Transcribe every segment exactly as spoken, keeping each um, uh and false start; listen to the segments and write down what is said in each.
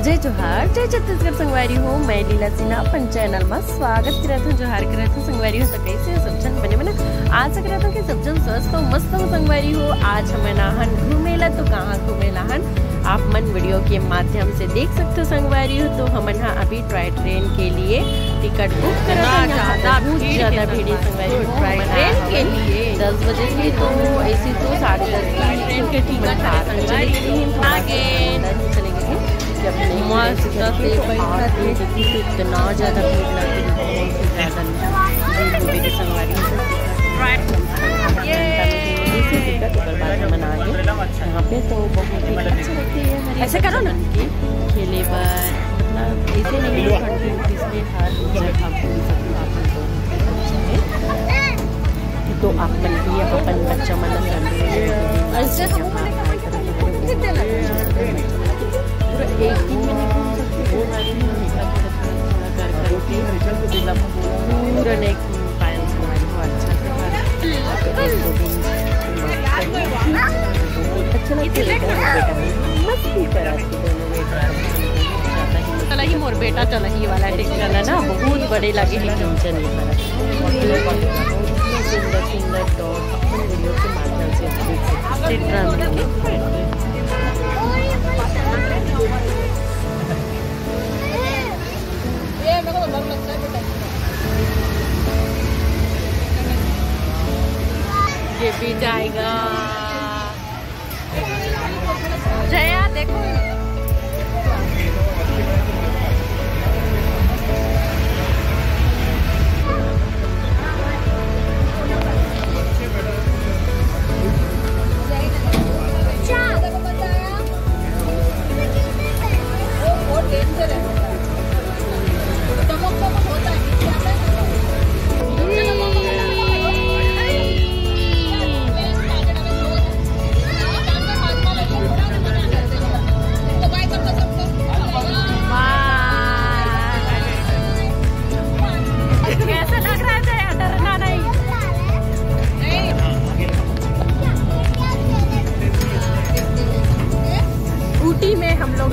जय जोहार, जय छत्तीसगढ़ संगवारी हो। मैं लीला सिन्हा अपन चैनल में स्वागत करत हूँ। जोहार करत हूँ संगवारी हो। तो कैसे हो सब झन? बने बने। आशा करत हूँ कि सब झन स्वस्थ हो, मस्त हो संगवारी हो। आज हमन आहन घूमे ला, तो कहाँ घूमे ला हन आप मन वीडियो के माध्यम से देख सकते हो संगवारी हो। तो हमन हा अभी टॉय ट्रेन के लिए टिकट बुक करत हन। यहाँ बहुत ज्यादा भीड़ है संगवारी हो। टॉय ट्रेन के लिए दस बजे की, तो ऐसी तो साढ़े दस की टिकट ही बता रहे हैं। चले गए हैं, थोड़ा सा अंदर ही चले गए हैं। जब नहीं मस्त से बैठा थे, देखी तो इतना ज्यादा भीड़ लग रही है, बहुत ही ज्यादा भीड़ हो गई थी संगवारी हो। यहाँ पे तो बहुत ही अच्छा लगता है ये हर ऐसे करो ना। की खेले बर, मतलब ऐसे नहीं है, थर्टी रुपीज में हर जगह घूम सकते हो आप लोग। तो आप मन भी अपन बच्चा मन ला संग ले जाके पूरा एक दिन में नहीं घूम सकते, दो रात में घूम सकते, थोड़ा कर करके पूरा नहीं घूम पाए। अच्छा से अच्छा लगता है। मस्ती करा चला ही मोर बेटा, चला ही वाला है। चला ना, बहुत बड़े लगे हैं किचन ये वाला। बहुत ही सुंदर सुंदर डॉग अपन वीडियो के माध्यम से देख सकते हैं। ये भी जाएगा। जया, देखो। कैसा लग रहा है जया? डरना नहीं। ऊटी में हम लोग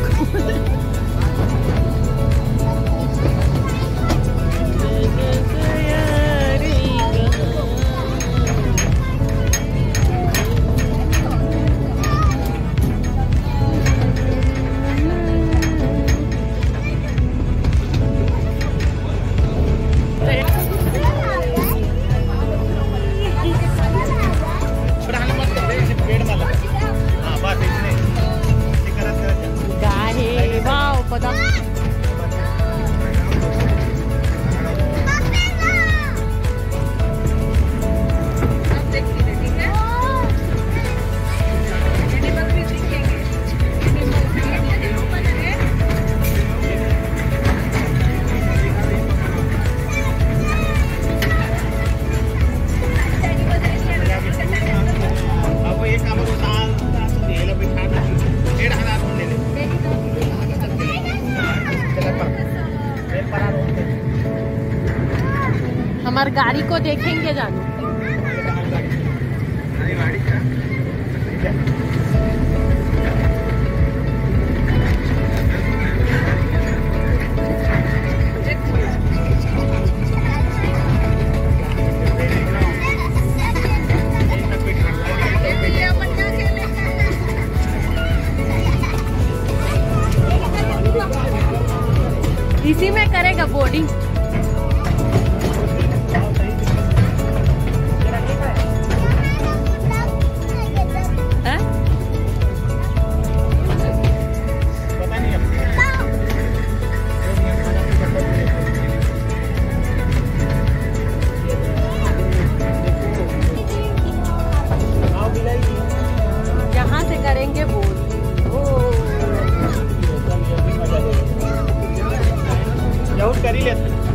हमार गाड़ी को देखेंगे जानू। इसी में करेगा बोर्डिंग। यहाँ से करेंगे बोर्डिंग। जरूर करी लेते।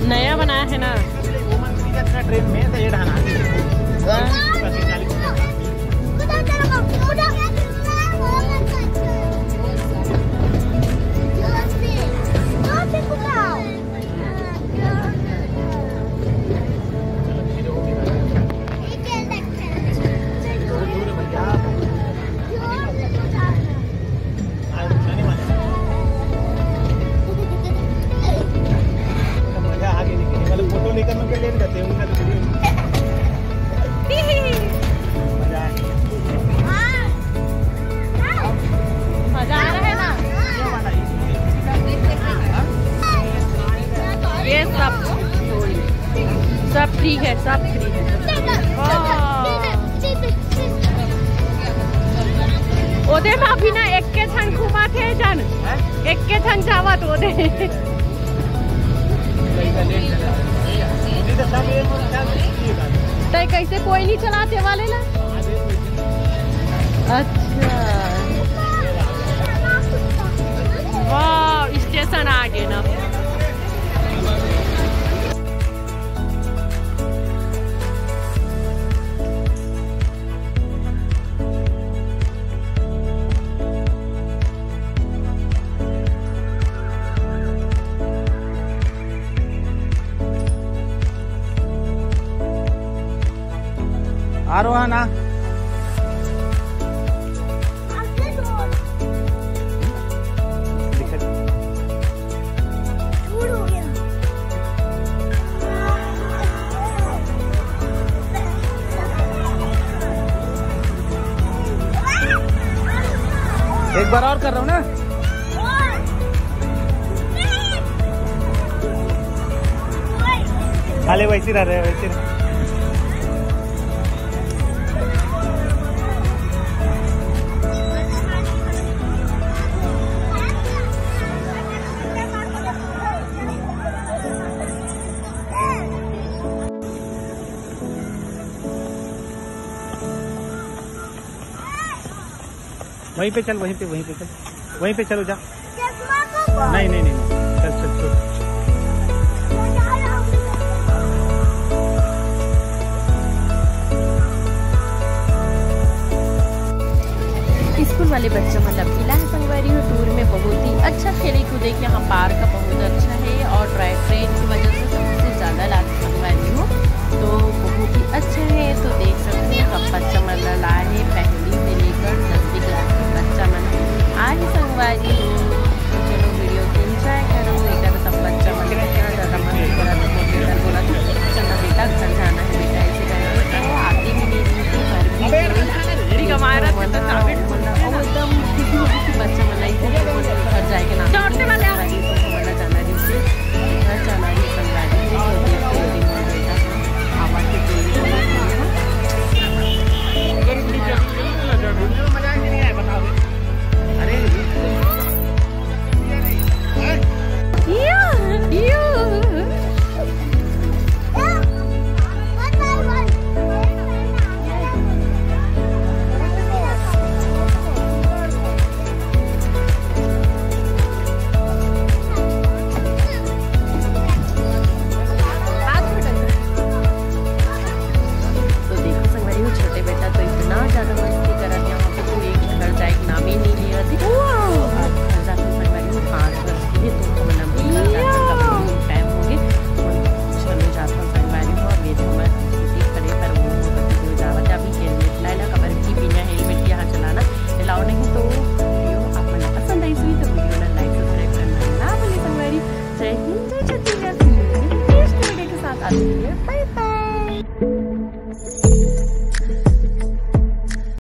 नया बनाया है ना। ट्रेन में तो ये ढाना। मजा आ गई, लेकिन मतलब फोटो लेकर मैं पहले नहीं जाते, उनका तो वीडियो। मजा आ गया। मजा आ रहा है ना? ये सब, सब फ्री है, सब फ्री है। वाह। ओदे में अभी ना एक के ठन घुमाथे जान, एक के ठन जावत ओदे। तय कैसे कोई नहीं चलाते वाले ना? अच्छा, वाह, स्टेशन आ गए ना। आरोहण। एक बार और कर रहा हूँ ना। खाली वैसे रह रहे, वैसे रह। वहीं पे चल, वहीं पे, वहीं पे चल, वहीं पे चलो, जा। चश्मा को नहीं, नहीं, नहीं, नहीं। चल, चल, चल।